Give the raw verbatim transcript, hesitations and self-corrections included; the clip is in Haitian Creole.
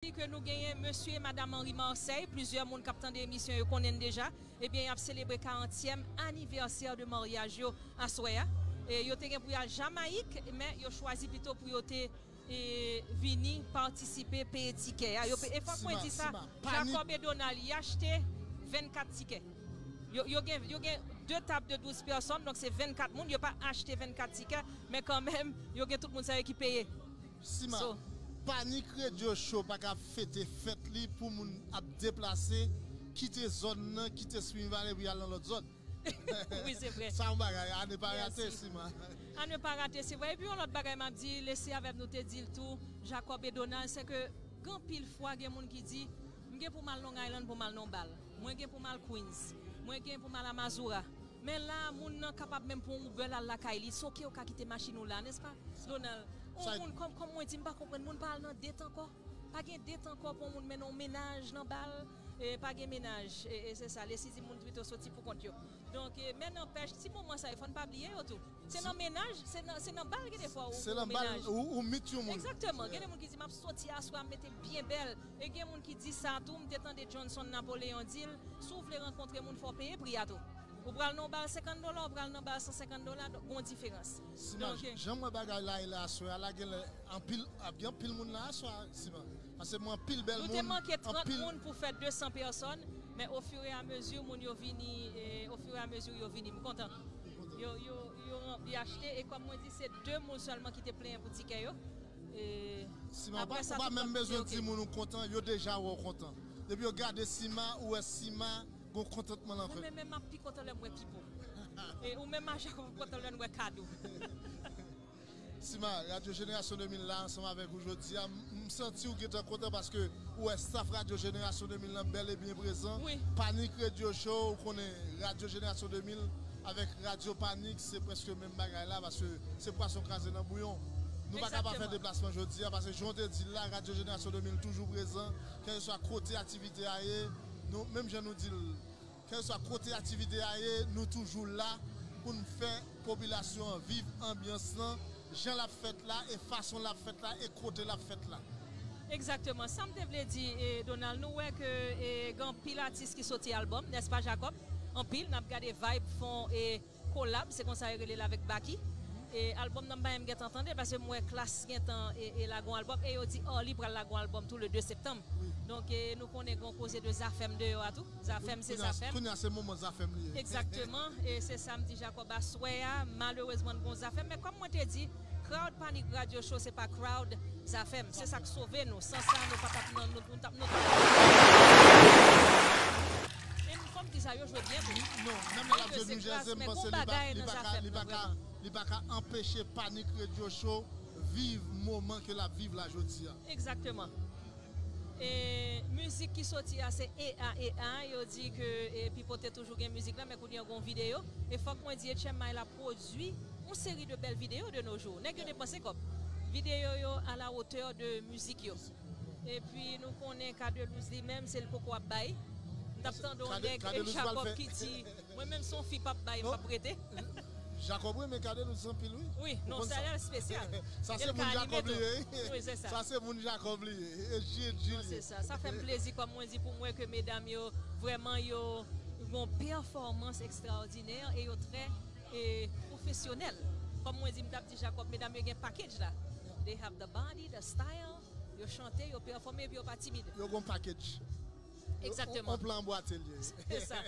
Di ke nou genyen mesye e madanm Henri Marseille, plizyè moun k ap tande emisyon yo konnen l deja. Ebyen, y ap selebre karantyèm anivèsè de maryaj yo aswè a. E yo te gen pou y al Jamayik, men yo chwazi pito pou yo te e, vini patisipe, peye tikè a. Yo pe- e fòk mwen di sa, Jacob e Donald, y achte vennkat tikè. Yo, yo gen, yo gen de tab de douz pèsòn, donk se vennkat moun. Yo pa achte vennkat tikè, men kanmenm, yo gen tout moun sa yo ki peye. Sima, Panik Radio Show pa ka fete fèt li pou moun ap deplase, kite zòn nan, kite Spring Valley pou y al nan lòt zòn. Wi, se vre. Sa yon bagay, a ne pa rate, Sima. A ne pa rate, se vre. Epi yon lòt bagay m ap di, Leslie avè m nou te di l tou, Jacob e Donald, se ke gen anpil fwa gen moun ki di, m gen pou m al Long Island pou m al nan bal. Mwen gen pou m al Queens. Mwen gen pou m al Amazura. Men la, moun nan kapab menm pran yon Uber l al lakay li. Se oke ou ka kite machin ou la, nèspa, Donald? Yon moun kòm, kòm mwen di, m pa konprann moun pa al nan date ankò. Pa gen date ankò pou yon moun mennen yon mennaj nan bal. E pa gen mennaj. E, e se sa, Leslie di moun pito soti pou kont yo. Donk, e, men nanpèch, ti moman sa yo, fò n pa bliye yo tou. Se nan mennaj, se nan, se nan bal gen de fwa ou, ou mennaj. Ou, ou meet yon moun. Egzakteman. Gen de moun ki di, m ap soti aswè a, m mete byen bèl. E gen moun ki di sa tou, m te tande Johnson Napoleon di l, si w vle rankontre moun, fò w peye pri a tou. Ou pral nan yon bal senkant dola, ou pral nan bal san senkant dola, donk gon diferans. Sima, jan m wè bagay la ye la aswè a, la genlè anpil, ap gen anpil moun la aswè a, Sima. Paske m wè anpil bèl moun. Nou te manke trant moun pou fè de san pèsòn, men ofiramezi moun yo vini, e, ofiramezi yo vini, m kontan. Yo, yo, yo ranpli achte, e kòm mwen di, se de moun sèlman ki te plenyen pou tikè yo. E, Sima, ou pa, ou pa menm bezwen di moun ou kontan, yo deja wè w kontan. Depi yo gade Sima, ou wè Sima, gon kontantman nan kè w. Mwen menm, menm m ap pi kontan lè m wè pipo. E ou menm, Maja, ou kontan lè n wè kado. Sima, Radyo Jenerasyon de mil la ansanm avèk ou jodi a. M, m santi w gentan kontan paske ou wè staff Radyo Jenerasyon de mil lan bèl e byen prezan. Panik Radio Show, ou konnen Radyo Jenerasyon de mil avèk Radyo Panik, se prèske menm bagay la paske se pwason kraze nan bouyon. Nou pa ka pa fè deplasman jodi a paske jan w te di l la, Radyo Jenerasyon de mil toujou prezan, kèlkeswa kote aktivite a ye, nou, menm jan nou di l, kèlkeswa kote aktivite a ye, nou toujou la pou n fè popilasyon an viv anbyans lan, jan l ap fèt la, e fason l ap fèt la, e kote l ap fèt la. Egzakteman. Sa m te vle di, e, Donald, nou wè ke e, gen anpil atis ki soti albòm, nèspa, Jacob? Anpil, n ap gade Vibe fè yon e, kolab, se konsa yo rele l avèk Baky. E albòm nan m pa menm gentan tande, paske m wè Klass gentan e, e lage yon albòm, e yo di Arly pral lage yon albòm tou le de septanm. Donk, e nou konnen gen yon koze de Zafèm deyò a tou. Zafèm se Zafèm. Kounye a se moman Zafèm li ye. Egzakteman, e se sa m di Jacob aswè a, malerezman n gen yon Zafèm, men kòm mwen te di, crowd Panik Radio Show se pa crowd Zafèm. Se sa k sove nou. San sa, nou pa t ap nan, nou, nou t ap, nou t ap. E m, fò m di sa, yo jwe byen tou. Non, menm lè l ap jwe New Jersey, m panse li pa, li pa ka, li pa ka, li pa ka anpeche Panik Radio Show viv moman ke l ap viv la jodi a. Egzakteman. E mizik ki soti a se E A E A, yo di ke e, Pipo te toujou gen mizik la, men kounye a gen yon videyo. E fòk mwen di, H M I la pwodui yon seri de bèl videyo de nos jours. Nèg yo depanse kòb. Videyo yo à la hauteur de mizik yo. Epi nou konnen Cadelouse li menm, se l poko ap bay. M t ap tande yon nèg, Jacob, ki di, mwen menm se yon fi p ap bay, m p ap rete. Jacob renmen Cadelouse anpil, wi. Wi, non, sa espesyal. Sa se moun Jacob li ye, wi. Sa se moun Jacob li ye. E Jil, Jil. Non, se sa. Sa fè m plezi, kòm mwen di, pou m wè ke medam yo, vrèman, yo gen yon pèfòmans ekstraòdinè e yo trè e pwofesyonèl. Kòm mwen di, m t ap di Jacob, medam yo gen package la. They have the body, the style, yo chante, yo pèfòme epi yo pa timid. Yo gen yon package. Egzakteman. Yon plan anbwate l ye. Se sa.